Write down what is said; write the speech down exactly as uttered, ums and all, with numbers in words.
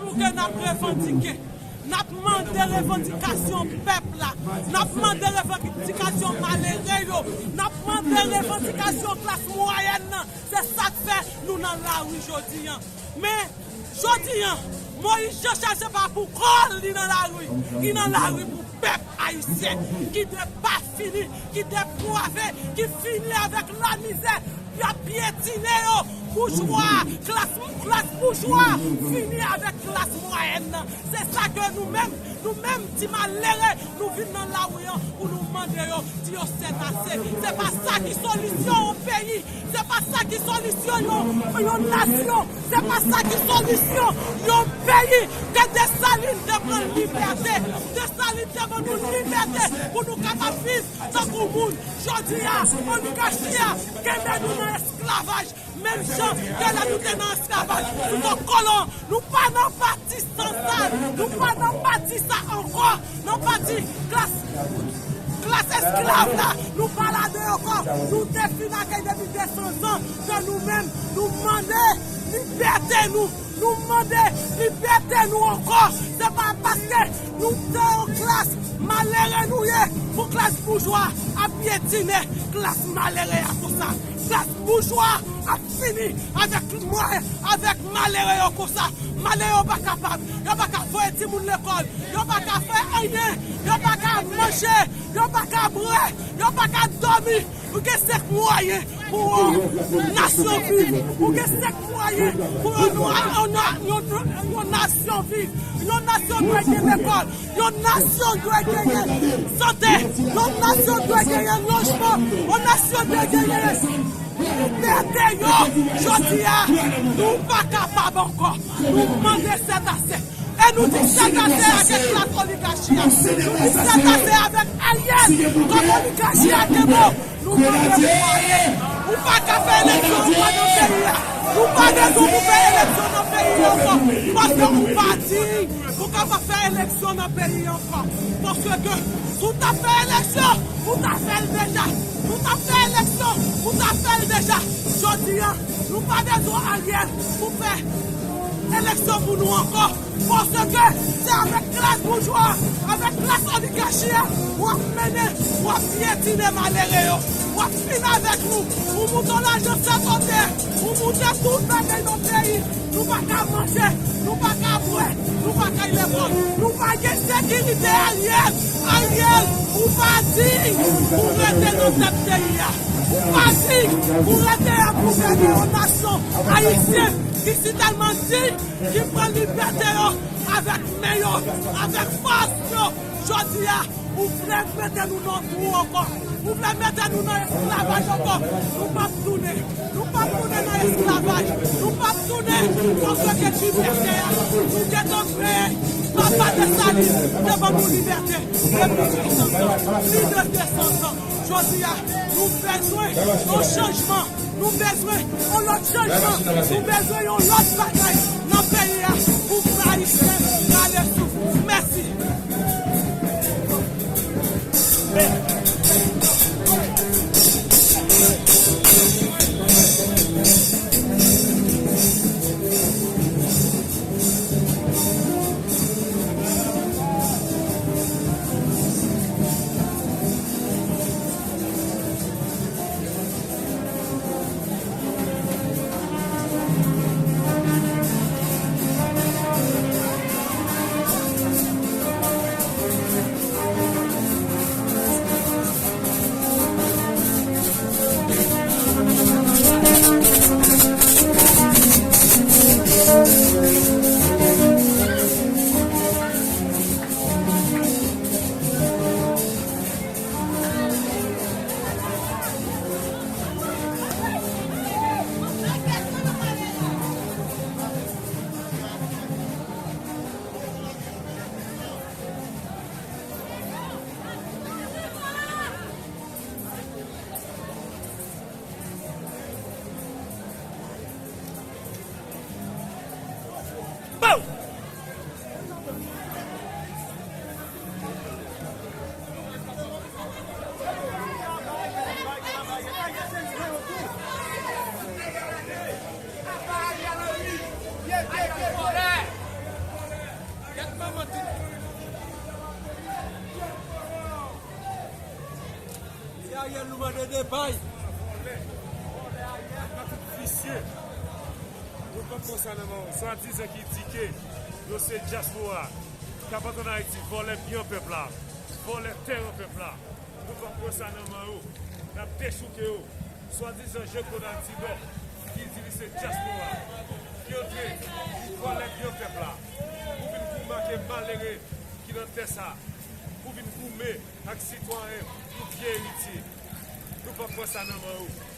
Pou ke n ap revandike. N ap mande revandikasyon pèp la. N ap mande revandikasyon malere yo. N ap mande revandikasyon klas mwayèn nan. Se sa k fè nou nan lari jodi a. Men, jodi a, Moyiz Jan Chal se pa pou kò l li nan lari. Li nan lari pou pèp ayisyen ki depafini, ki deprave, ki fini avèk lamizè, y ap pyetine yo. Boujwa, klas, klas boujwa, fini avèk klas mwayèn nan. Se sa ke nou menm, nou menm ti malere, nou vin nan lari a pou nou mande yo, di yo sètase. Se pa sa ki solisyon yon peyi. Se pa sa ki solisyon yon, yon nasyon. Se pa sa ki solisyon yon peyi. Ke Desalin te pran libète. Desalin te ban nou libète pou nou kapab viv tankou moun. Jodi a, oligachi a kenbe nou nan esklavaj. Menm jan ke lè nou te nan esklavaj sou do kolon, nou pa nan pati san sa, nou pa nan pati sa ankò, nan pati klas, klas esklav la, nou pa ladan ankò. Nou te fin ak li depi de san zan, ke nou menm, nou mande libète nou. Nou mande libète nou ankò. Se pa paske nou te yon klas malere nou ye pou klas boujwa ap pyetine klas malere a konsa. Klas boujwa ap fini avèk mwen, avèk malere yo konsa. Malere yo pa kapab, yo pa ka voye timoun lekòl, yo pa ka fè anyen, yo pa ka manje, yo pa ka bwè, yo pa ka dòmi. Nou gen senk mwayen pou yon nasyon viv. Nou gen senk mwayen pou yon, yon, yon, yon, yon nasyon viv. Yon nasyon dwe gen lekòl. Yon nasyon dwe genyen sante. Yon nasyon dwe genyen lojman. Yon nasyon dwe genyen libète yo. Jodi a, nou pa kapab ankò. Nou mande sètase. E nou di sètase avèk klas oligachi a. Nou di sètase avèk Ariel kòm oligachi a kenbe w. Nou mande pou Ariel. Ou pa ka fè eleksyon ankò nan peyi a. Nou pa bezwen pou fè eleksyon nan peyi a ankò. Paske ou pa diy pou kapab fè eleksyon nan peyi a ankò. Paske si w t ap fè eleksyon, ou ta fè l deja. Si w t ap fè eleksyon, ou ta fè l deja. Jodi a, nou pa bezwen Ariel pou fè eleksyon pou nou ankò. Paske se avèk klas boujwa, avèk klas oligachi a, w ap mennen, w ap pyetine malere yo, w ap fin avèk nou. Ou moute yon lajan sèt otè, ou moute tout bagay nan peyi. Nou pa ka manje, nou pa ka bwè, nou pa ka lekòl, nou pa gen sekirite. Ariel, Ariel, ou pa diy pou rete nan tèt peyi a. Ou pa diy pou rete ap gouvène yon nasyon ayisyen ki sitèlman diy, ki pran libète yo avèk men yo, avèk fòs yo. Jodi a, ou vle mete nou nan twou ankò. Ou vle mete nou nan esklavaj ankò. Nou p ap tounen. Nou p ap tounen nan esklavaj. Nou p ap tounen. Paske libète a, nou gentan kreye. Papa Desalin te ban nou libète. Depi de san zan. Plis de de san zan. Jodi a, nou bezwen yon chanjman. Nou bezwen yon lòt chanjman. Nou bezwen yon lòt bagay nan peyi a pou pèp ayisyen rale souf. Mèsi. Ariel, nou mande depay. Vòlè, vòlè Ariel, nou tout visye. Nou p ap pran sa nan men w. Swadizan ki di ke yo se dyaspora, k ap antre ann Ayiti, vòlè byen pèp la, vòlè tèren pèp la. Nou p ap pran sa nan men yo. N ap dechouke yo. Swadizan Jean Claude Altidor ki di li se dyaspora, ki antre pou vòlè byen pèp la, pou vin goumen ak malere ki nan tè sa, pou vin goumen ak sitwayen pou vye eritye. Nou p ap pran sa nan men yo.